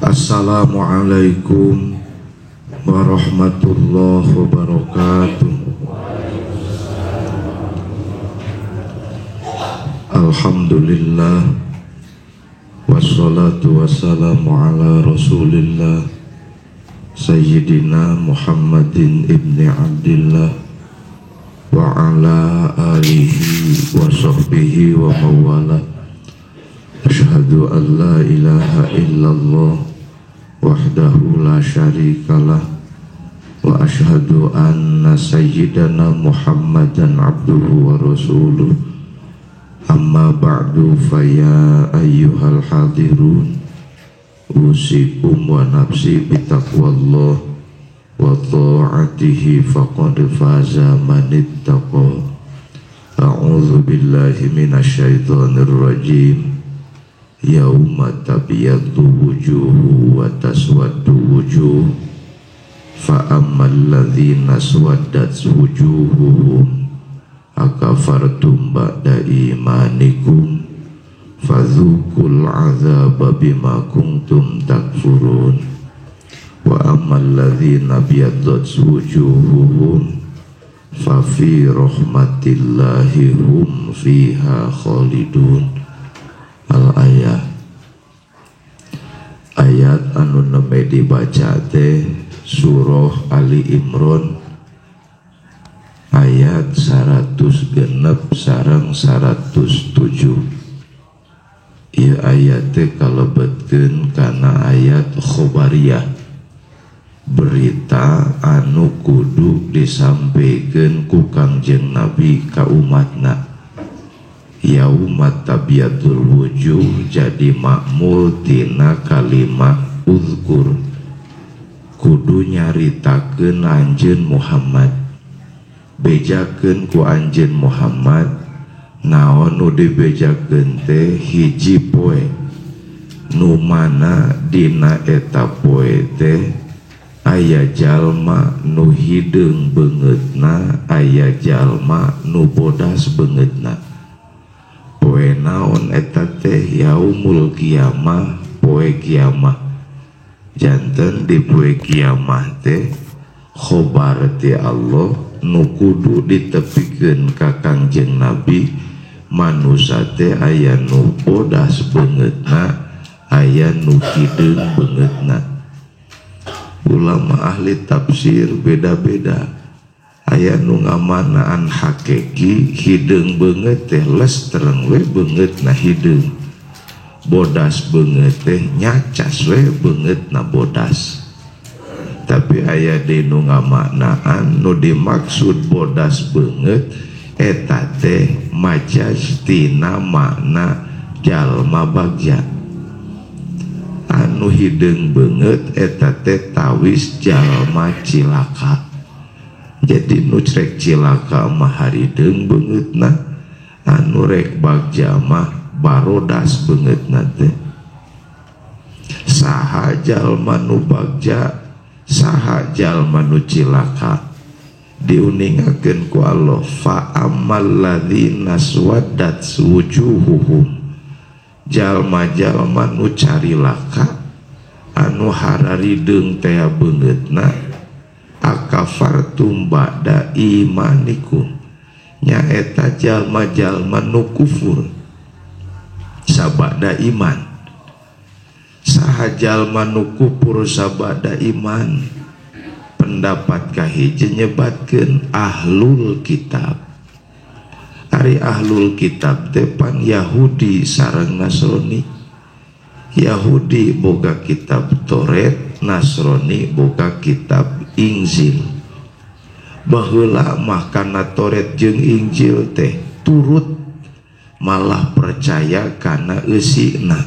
Assalamualaikum warahmatullahi wabarakatuh. Alhamdulillah, wassalatu wassalamu ala rasulillah Sayyidina Muhammadin ibni Abdillah wa ala alihi wa sahbihi wa mawala. Asyhadu an la ilaha illallah wahdahu la syarikalah wa asyhadu anna sayyidana Muhammadan abduhu wa rasuluh. Amma ba'du, fa ya ayyuhal hadirun, usikum wa nafsi bitaqwallah wa ta'atihi faqad faza man ittaqa. A'udzu billahi minasyaitonir rajim. Yauma tabyaddu wujuhu wa taswaddu wujuh fa ammal ladzina swaddat wujuhuhum akafartum ba'da imanikum fadzuqul adzaba bima kuntum takfurun. Wa ammal ladzina byaddat wujuhuhum fa fi rahmatillahi hum fiha khalidun. Al-ayat, ayat anu nembe dibaca teh surah Ali Imran ayat 106 sareng 107. Ieu ayat teh kalebetkeun kana ayat khobariyah, berita anu kudu disampaikan ku Kangjeng Nabi ka umatna. Yauma tabyadul wujuh jadi makmul tina kalimat uzkur, kudu nyaritakeun anjeun Muhammad, bejakeun ku anjeun Muhammad. Naon nu dibejakeun teh hiji poe, nu mana dina eta poe teh aya jalma nu hideung beungeutna, aya jalma nu bodas beungeutna. Poe naon eta teh yaumul kiamah, poe kiamah. Janten di poe kiamah teh khobar ti Allah nu kudu ditepikeun ka Kangjeng Nabi, manusa teh aya nu bodas beungeutna, aya nu hideung beungeutna. Ulama ahli tafsir beda-beda. Aya nu ngamanaan hakiki hideung beungeut teh les tereng we beungeutna hideung, bodas beungeut teh nyacas we beungeutna bodas. Tapi aya deui nu ngamaknaan nu dimaksud bodas beungeut eta teh majaz tina makna jalma bagja. Anu hideung beungeut eta teh tawis jalma cilaka. Jadi nu rek cilaka mah harideung beungeutna, anu rek bagja mah barodas beungeutna teh. Saha jalma nu bagja, saha jalma nu cilaka, diuningakeun ku Allah fa ammal ladzina swaddat wujuhuhum, jalma-jalma nu carilaka anu hararideung teh beungeutna, akafartum ba'da imanikum, nyaeta jalma-jalma nu kufur sabada iman. Saha jalma nu kufur sabada iman, pendapat kahiji nyebatkeun ahlul kitab. Ari ahlul kitab teh pan Yahudi sareng Nasrani. Yahudi boga kitab Taurat, Nasrani boga kitab Injil. Baheula mah kana Taurat jeung Injil teh turut, malah percaya kana eusina.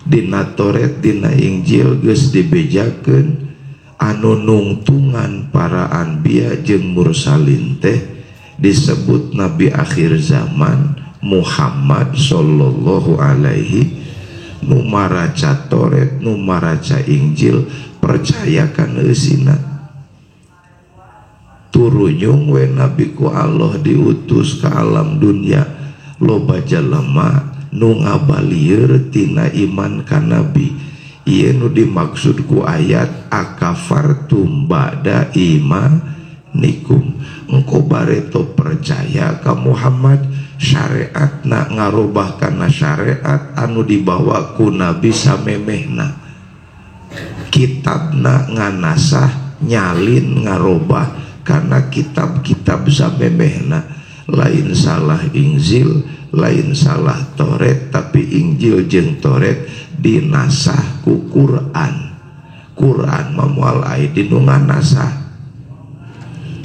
Dina Taurat dina Injil geus dibejakeun anu nungtungan para anbiya jeung mursalin teh disebut nabi akhir zaman Muhammad sallallahu alaihi. Nu maraca Taurat, nu maraca Injil percaya kana eusina. Turunyung we nabi ku Allah diutus ke alam dunia, loba jelema nu ngabalieur tina iman ka nabi. Ieu nu dimaksud ku ayat akafartum ba'da imanikum. Engko bareto percaya ka Muhammad syariatna ngarobah kana syariat anu dibawa ku nabi samemehna. Kitabna nganasah nyalin ngarobah karena kitab-kitab samemehna. Lain salah Injil, lain salah Taurat, tapi Injil jeung Taurat dinasah ku Quran. Quran mah moal aya dinu nganasah.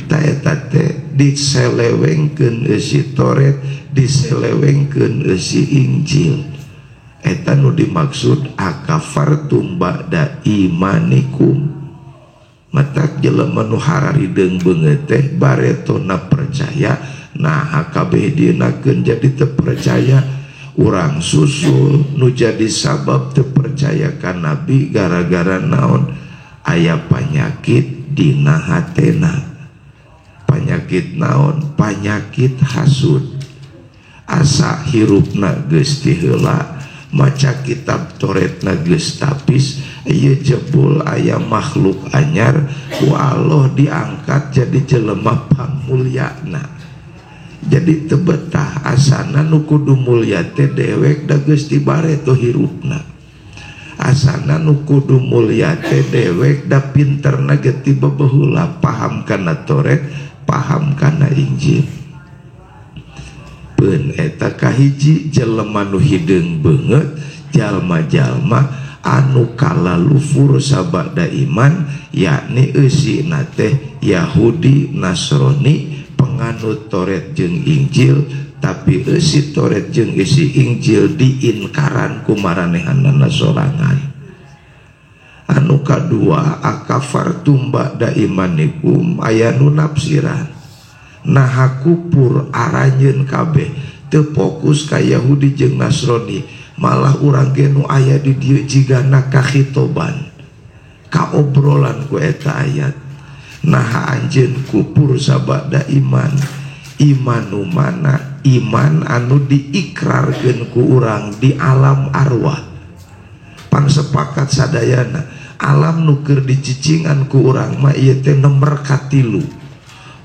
Ta eta teh diselewengkeun eusi Taurat, diselewengkeun eusi Injil. Eta nu dimaksud akafartum ba'da imanikum. Matak jelema nu hararideung beungeut teh baretona percaya, nah kabeh dienakeun jadi teu percaya. Urang susul nu jadi sabab teu percaya ka nabi gara-gara naon? Aya panyakit dina hatena. Panyakit naon? Panyakit hasud. Asa hirupna geus ti heula, maca kitab Tauratna geus tapis, ieu jebul aya makhluk anyar ku Allah diangkat jadi jelema pangmulyana. Jadi teu betah asana nu kudu mulya teh dewek da geus dibareto hirupna. Asana nu kudu mulya teh dewek da pinterna ge ti baheula, paham kana Taurat, paham kana Injil. Peun eta kahiji jelema nu hideung beungeut, jalma-jalma anu kalalufur sabada iman, yakni eusina teh Yahudi, Nasrani, penganut Taurat jeung Injil, tapi eusi Taurat jeung eusi Injil diinkaran ku maranehanana sorangan. Anu kadua akafartum ba'da imanikum, aya nu nafsiran. Naha kupur aranjeun kabeh teu fokus ka Yahudi jeung Nasrani, malah urang ge nu aya di dieu jigana kakhitoban, kaobrolan ku eta ayat. Naha anjeun kupur sabada iman. Iman nu mana? Iman anu diikrarkeun ku urang di alam arwah. Pangsepakat sadayana alam nu keur dicicingan ku urang mah ieu teh nomer katilu.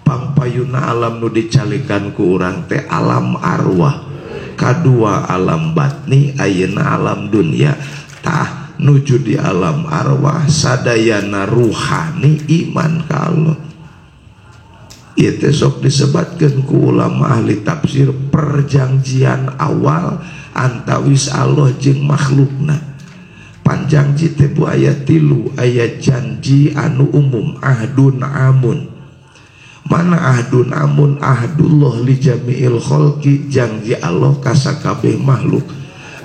Pangpayuna alam nu dicalikan ku urang teh alam arwah, kadua alam batni, ayeuna alam dunia. Tah nuju di alam arwah sadayana ruhani iman ka Allah. Ieu teh sok disebatkeun ku ulama ahli tafsir perjanjian awal antawis Allah jeung makhlukna. Panjangji teh bu aya tilu, aya janji anu umum ahdun amun. Mana ahdun amun? Ahdullah li jami'il khalqi, janji Allah ka sakabeh makhluk.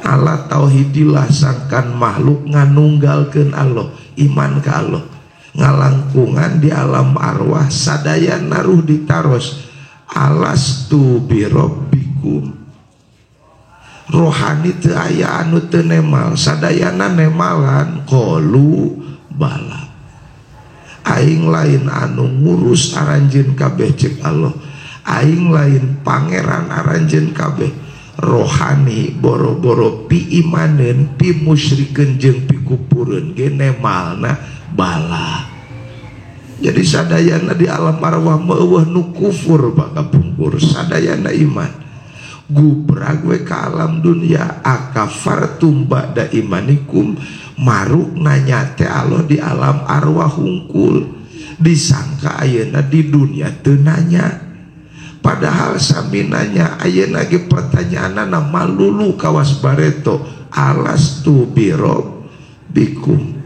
Ala tauhidillah, sangkan makhluk nganunggalkeun Allah, iman ka Allah. Ngalangkungan di alam arwah sadaya naruh ditaros alastu birabbikum. Rohani teu aya anu teu nemal, sadayana nemalan qalu bala. Aing lain anu ngurus aranjeun kabeh cek Allah, aing lain pangeran aranjeun kabeh. Rohani boro-boro pi imaneun, pi musyrikeun jeung pi kupureun ge nemalna bala. Jadi sadayana di alam arwah meueuh nu kufur pak kapungkur, sadayana iman. Gubrag we ka alam dunia akafartum ba'da imanikum, maruk nanya teh Allah di alam arwah hungkul. Disangka ayeuna di dunia teu nanya, padahal sami nanya ayeuna ge pertanyaanna malulu kawas bareto alastu birabbikum.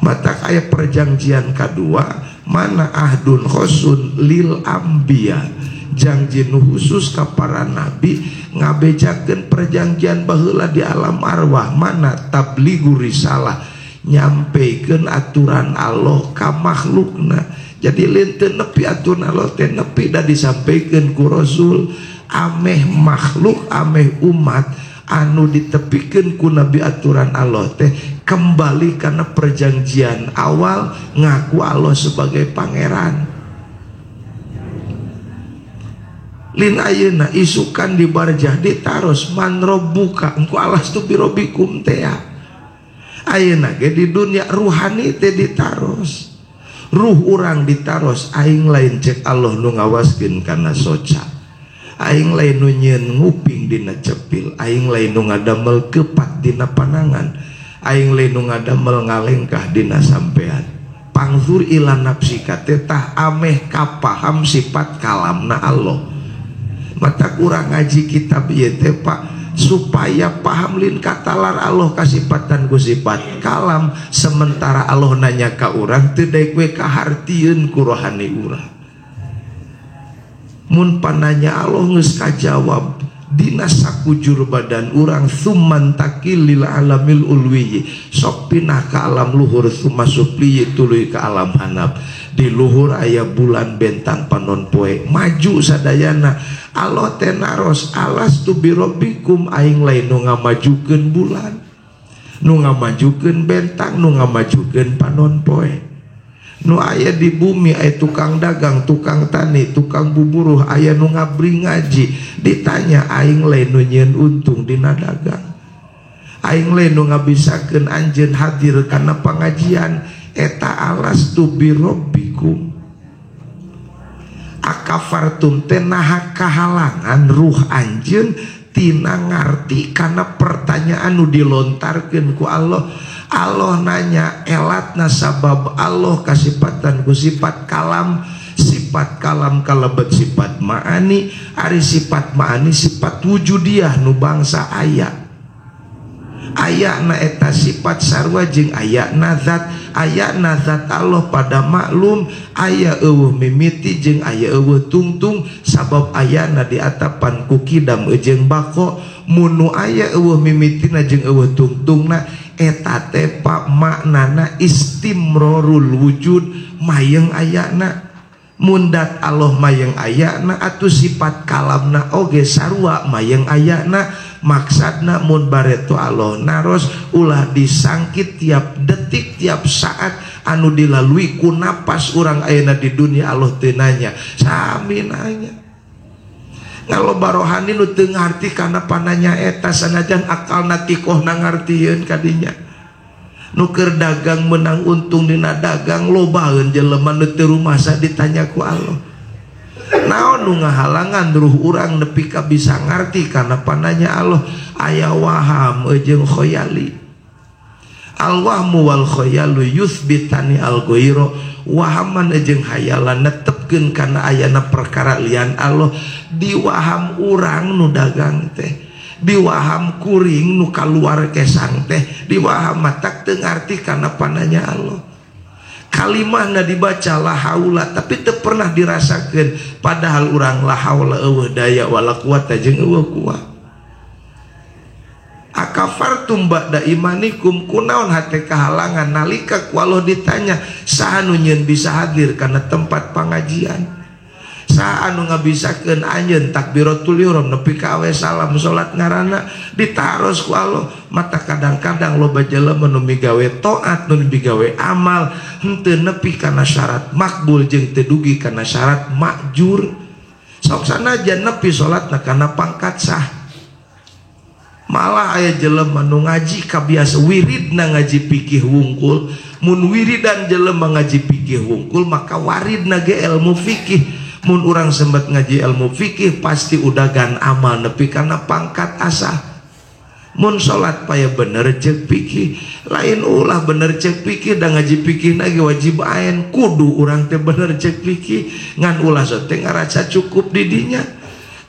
Mata aya perjanjian kadua mana ahdun khosun lil ambiya, janji nu khusus ka para nabi ngabejakeun perjanjian baheula di alam arwah mana tablighu risalah, nyampeikeun aturan Allah ka makhlukna. Jadi lain teu nepi aturan Allah teh nepi da disampaikan ku Rasul, ameh makhluk ameh umat anu ditepikeun ku nabi aturan Allah teh kembali karena perjanjian awal ngaku Allah sebagai pangeran. Lin ayeuna isukan di barjah ditaros man robbuka, engko alastu birabbikum teh. Ayeuna ge di dunia ruhani teh ditaros, ruh urang ditaros. Aing lain cek Allah nu ngawaskeun kana soca, aing lain nu nyieun nguping dina cepil, aing lain nu ngadamel kepat dina panangan, aing lain nu ngadamel ngalengkah dina sampean. Pangzur ila nafsika teh tah ameh kapaham sifat kalamna Allah. Mata kurang ngaji kitab ieu teh Pak supaya paham lin katalar Allah kasipatan ku sifat kalam, sementara Allah nanya ka urang teu daek we kahartieun ku rohani urang. Mun pananya Allah geus kajawab dina sakujur badan urang, summan takil lil alamil ulwi, sok pinah ka alam luhur, summa sufli tuluy ka alam hanap. Di luhur aya bulan bentang panon poe maju sadayana. Allah teh naros alastu birabbikum, aing lain nu ngamajukeun bulan, nu ngamajukeun bentang, nu ngamajukeun panon poe. Nu aya di bumi aya tukang dagang, tukang tani, tukang buburuh, aya nu ngabri ngaji. Ditanya aing lain nu nyieun untung dina dagang, aing lain nu ngabisakeun anjeun hadir kana pangajian. Eta alastu birabbikum. Akafartum teh naha kahalangan ruh anjeun tina ngarti kana pertanyaan nu dilontarkeun ku Allah. Allah nanya elatna sabab Allah kasipatan ku sifat kalam, sifat kalam kalebet sifat ma'ani, ari sifat ma'ani sifat wujudiah nu bangsa aya. Ayana eta sifat sarua jeung ayana zat, ayana zat Allah pada maklum, aya eueuh mimiti jeung aya eueuh tungtung, sabab ayana diatapan ku kidam jeung bako. Mun nu aya eueuh mimitina jeung eueuh tungtungna eta teh Pak maknana istimrorul wujud, mayeng ayana. Mundat Allah mayeng ayana atuh sifat kalamna oge sarua mayeng ayana. Maksudna mun bareto Allah naros ulah disangkit tiap detik tiap saat anu dilalui ku napas urang ayeuna di dunia. Allah teu nanya, sami nanya. Ngaloba rohani nu teu ngarti kana pananya eta sanajan akalna tikohna ngartieun kadinya. Nu keur dagang menang untung dina dagang lobaeun jelema nu teu rumasa ditanya ku Allah. Naon nu ngahalangan ruh urang nepi ka bisa ngarti kana pananya Allah? Aya waham jeung khoyali. Al wahmu wal khayalu yuthbitani al ghaira. Wahaman jeung hayalan netepkeun kana ayana perkara lian Allah. Diwaham urang nu dagang teh, diwaham kuring nu kaluar kesang teh, diwaham matak teu ngarti kana pananya Allah. Kalimahna dibaca la haula tapi teu pernah dirasakeun, padahal urang la haula eueuh daya wala quwata jeung eueuh kuat. Akafartum ba'da imanikum, kunaon hate kahalangan nalika ku Allah ditanya saha nu nyieun bisa hadir kana tempat pangajian, saha anu ngabisakeun anjeun takbiratul ihram nepi ka awe salam salat ngaranna ditaros ku Allah. Mata kadang-kadang loba jelema nu migawe taat, nu migawe amal henteu nepi kana syarat makbul jeung teu dugi kana syarat makjur. Sok sanajan nepi salatna kana pangkat sah. Malah aya jelema nu ngaji kabiasa wiridna ngaji fikih wungkul. Mun wiridan jelema ngaji fikih wungkul maka waridna ge ilmu fikih. Mun urang sempat ngaji ilmu fikih pasti udagan amal nepi kana pangkat asah. Mun salat paya bener cek fikih, lain ulah bener cek fikih da ngaji fikih na ge wajib aen kudu urang teh bener cek fikih ngan ulah sote ngarasa cukup di dinya.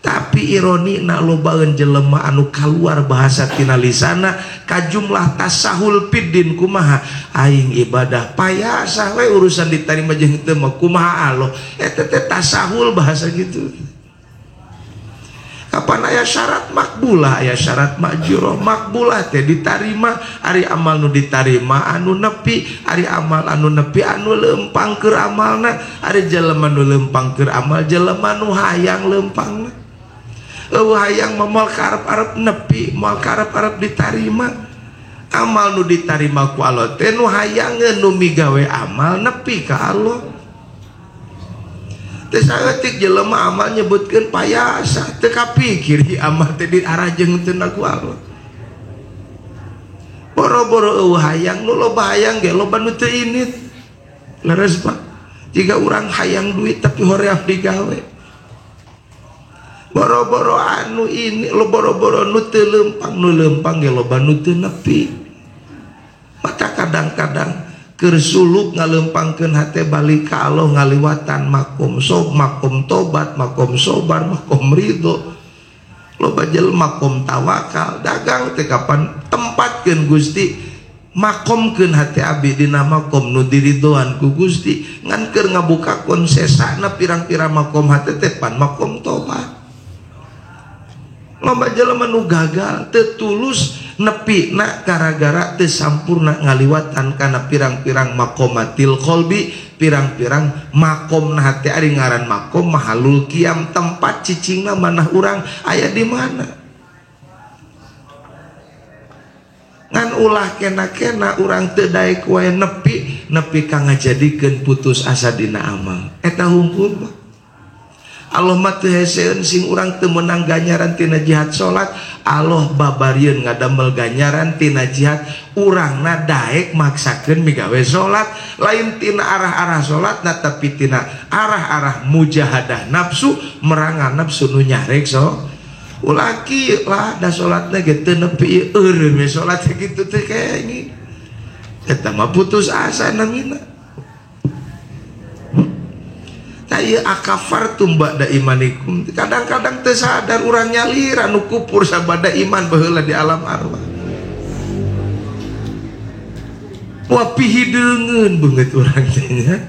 Tapi ironi na lobaeun jelema anu kaluar bahasa tina lisana kajumlah tasahul piddin kumaha aing ibadah payasah we urusan ditarima jeung teu mah kumaha Allah eta teh tasahul bahasa gitu. Kapan aya syarat makbulah, aya syarat makjurah. Makbulah teh ditarima, ari amal nu ditarima anu nepi, ari amal anu nepi anu leumpang keur amalna, ari jelema nu leumpang keur amal jelema nu hayang leumpangna. Eueuh hayang mah moal karep-arep nepi, moal karep-arep ditarima. Amal nu ditarima ku Allah teh nu hayangeun nu migawe amal nepi ka Allah. Teh saeutik jelema amal nyebutkeun payasa teu kapikir amal teh diarajeng teu ku Allah. Boro-boro eueuh hayang nu loba hayang ge loba nu teu init. Leres Pak. Jika urang hayang duit tapi hoream digawe. Boro-boro anu ini lo boro-boro nu teu leumpang, nu leumpang ge loba nu teu nepi. Maka kadang-kadang keur suluk ngaleumpangkeun hate balik ka Allah ngaliwatan makom sob, makom tobat, makom sobar, makom ridho. Loba jelema makom tawakal, dagang teh kapan tempatkeun Gusti, makomkeun hate abi dina makom nu diridhoan ku Gusti, ngan keur ngabuka konsesana pirang-pirang makom hate teh pan makom tobat. Loba jelema nu gagal teu tulus nepi na gara-gara teu sampurna ngaliwatan kana pirang-pirang makomatil qalbi, pirang-pirang makom na hate ari ngaran makom mahalul kiam, tempat cicingna manah urang aya di mana. Ngan ulah kena-kena urang teu daek wae nepi, nepi ka ngajadikeun putus asa dina amal. Eta hungkul mah. Allah mah teu heseun sing urang teu meunang ganjaran tina jihad salat, Allah babarieun ngadamel ganjaran tina jihad, urangna daek maksakeun migawe salat, lain tina arah-arah salatna tapi tina arah-arah mujahadah nafsu, merangan nafsu nu nyarek so. Ulah kieu lah da salatna ge teu nepi eureun we salat kitu teh kenging. Eta mah putus asa namina. Ieu akafartum ba'da imanikum. Kadang-kadang teu sadar urang nyalira nu kupur sabada iman baheula di alam arwah. Wah pihideungeun beungeut urang teh nya.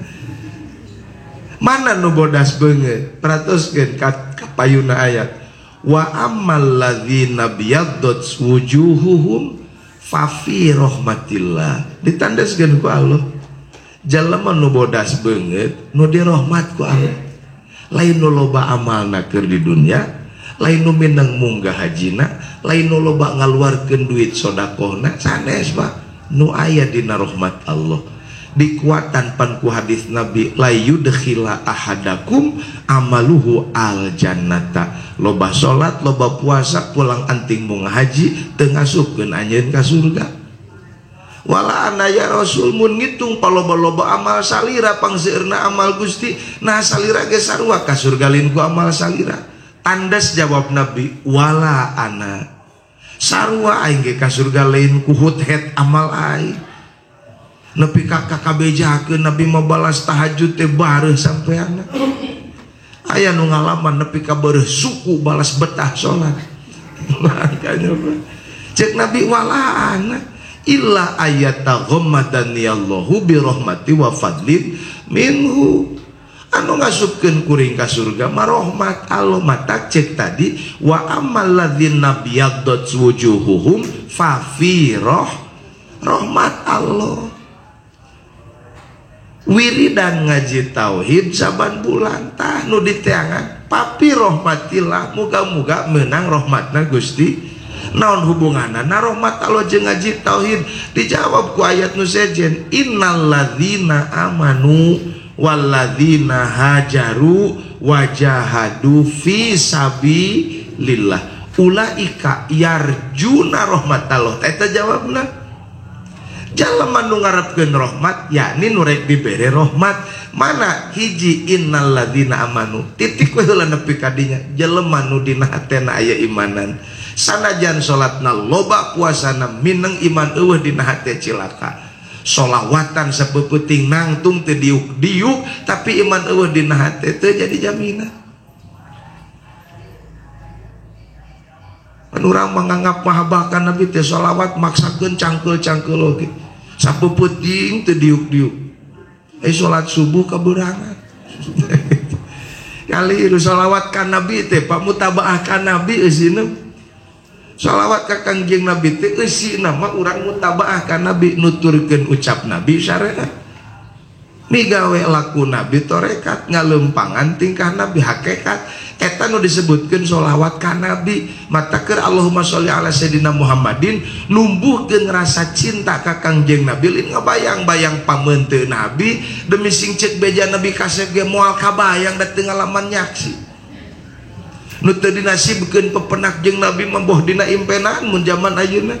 Mana nu bodas beungeut? Perhatoskeun ka payuna ayat. Wa ammal ladzina biyaddat wujuhuhum fa fi rahmatillah. Ditandaskeun ku Allah. Jalema nu bodas beungeut nu dirahmat ku Allah. Lain nu loba amalna keur di dunya, lain nu mineng munggah hajina, lain nu loba ngaluarkeun duit sodakohna, sanes Pak. Nu aya dina rahmat Allah. Dikuatan pan ku hadis Nabi, la yudkhila ahadakum amaluhu al jannata. Loba salat, loba puasa, pulang anting munggah haji teu ngasupkeun anjeun ka surga. Wala ana ya Rasul mun ngitung paloba-loba amal salira pangseueurna amal Gusti, nah salira ge sarua ka surga lain ku amal salira. Tandas jawab Nabi, wala ana sarua aing ge ka surga lain ku huthet amal aing. Nepi ka kabejakeun Nabi mah balas tahajud teh bareuh sampeanna. Aya nu ngalaman nepi ka bareuh suku balas betah salat. Makanya cek Nabi wala ana illa ayata ghammadani Allahu bi rahmati wa fadlin minhu. Anu ngasupkeun kuring ka surga mah rahmat Allah. Mata cek tadi wa ammal ladzina biyaddat wujuhuhum fa fi rahmat Allah. Wiridan ngaji tauhid saban bulan tah nu diteangan papi rahmatillah, muga-muga menang rahmatna Gusti. Naon hubunganna na rahmat Allah jeung ngaji tauhid? Dijawab ku ayat nu sejen, innal ladzina amanu walladzina hajaru wajahadu fi sabilillah ulaika yarjuna rahmatallah. Eta jawabna. Jalema nu ngarepkeun rahmat yakni nu rek dibere rahmat. Mana hiji innal ladzina amanu, titik we heula nepi ka dinya. Jelema nu dina hatena aya imanan, sanajan salatna loba, puasana mineng, iman eueuh dina hate cilaka. Solawatan sapeupeting nangtung teu diuk-diuk tapi iman eueuh dina hate teu jadi jaminan. Pan urang menganggap mahabbah ka Nabi teh solawat maksakeun cangkeul-cangkeul oge. Sapeupeting teu diuk-diuk. Salat subuh kaberangan. Kali ieu solawat ka Nabi teh pak mutabaah ka Nabi eusina. Salawat ka Kangjeng Nabi teh eusina mah urang mutabaah ka Nabi, nuturkeun ucap Nabi syariat. Migawe laku Nabi torekat, ngalempangan tingkah Nabi hakikat. Eta nu disebutkeun sholawat ka Nabi. Mata keur Allahumma sholli ala sayyidina Muhammadin numbuhkeun rasa cinta ka Kangjeng Nabi, lain ngabayang-bayang pameunteun Nabi demi sing ceuk beja Nabi kasep ge moal kabayang da teu ngalaman nyaksi. Nu teu dinasibkeun pepenak jeung Nabi mah boh dina impenan mun jaman ayeuna.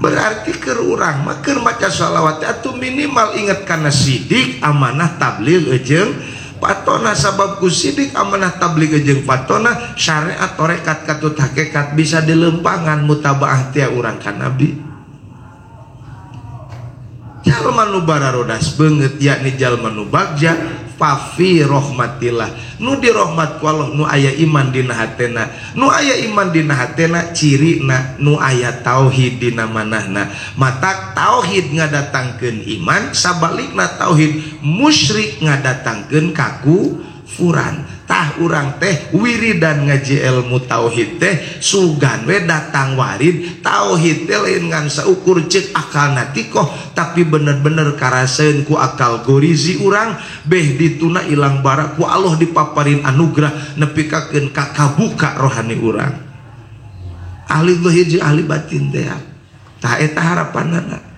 Berarti keur urang mah keur maca shalawat atuh minimal inget kana sidik amanah tabligh jeung patona, sabab ku sidik amanah tabligh jeung patona syariat tarekat katut hakikat bisa dilempangan mutabaah tia urang ka nabi. Jalma nu bararodas beungeut yakni jalma nu bagja fafi rahmatillah, nu dirahmat ku Allah, nu aya iman dina hatena, nu aya iman dina hatena cirina nu aya tauhid dina manahna. Matak tauhid ngadatangkeun iman, sabalikna tauhid musyrik ngadatangkeun kakufuran. Tah urang teh wiridan ngaji ilmu tauhid teh sugan we datang warid tauhid teh lain ngan saukur ceuk akal natikoh, tapi bener-bener karaseun ku akal gorizi urang beh dituna ilang bara ku Allah dipaparin anugerah nepikakeun ka kabuka rohani urang. Ahli zahir jeung ahli batin teh tah eta harapanana.